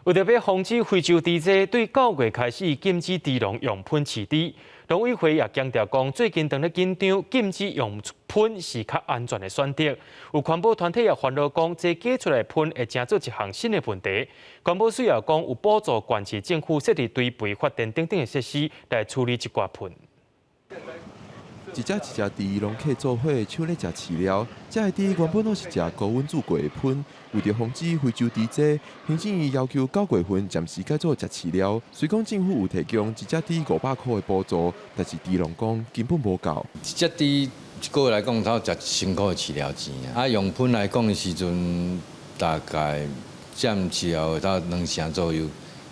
為著欲防止非洲豬災，對9月開始禁止豬農用噴飼豬。農委會也強調講，最近當咧緊張，禁止用噴是較安全的選擇。有環保團體也煩惱講，這加出來噴會成做一項新的問題。環保署也講，有補助縣市政府設置堆肥發電等等的設施來處理這寡噴。一隻一隻豬攏客做伙，搶咧食飼料。這个豬原本攏是食高溫煮過的噴。為著防止非洲豬災，行政院要求9月份暫時改做食飼料。雖講政府有提供一隻豬500箍的補助，但是豬農講根本無夠。一隻豬一個月來講，差不多食1000箍的飼料錢啊。用噴來講的時陣，大概佔飼料差不多兩成左右。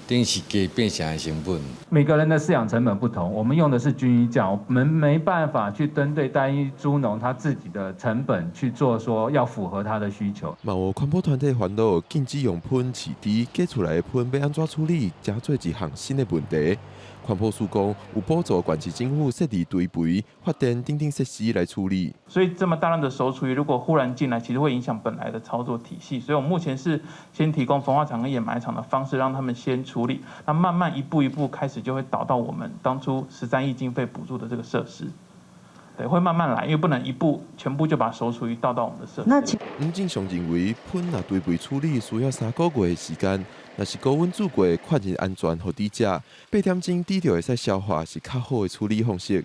等於是加變成的成本。每個人的飼養成本不同，我們用的是均一價，我們沒辦法去針對單一豬農他自己的成本去做，說要符合他的需求。嘛有環保團體煩惱，禁止用噴飼豬，加出來的噴欲按怎處理，成做一項新的問題。環保署講，有補助縣市政府設置堆肥、發電等等設施來處理。所以這麼大量的熟廚餘，如果忽然進來，其實會影響本來的操作體系。所以我目前是先提供焚化廠跟掩埋場的方式，讓他們先處理。那慢慢一步一步開始，就會導到我們當初13億經費補助的這個設施。對，會慢慢來，因為不能一步全部就把熟廚餘倒到我們的設施。那吳正雄認為，噴若堆肥處理需要3個月的時間，若是高溫煮過，確認安全予豬食，8點鐘豬就會使消化，是較好的處理方式。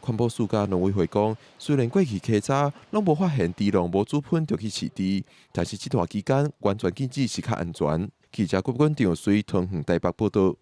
環保署佮農委會講，雖然過去稽查攏無發現豬農無煮噴就去飼豬，但是這段期間完全禁止是較安全。記者郭根長隨桃園台北報道。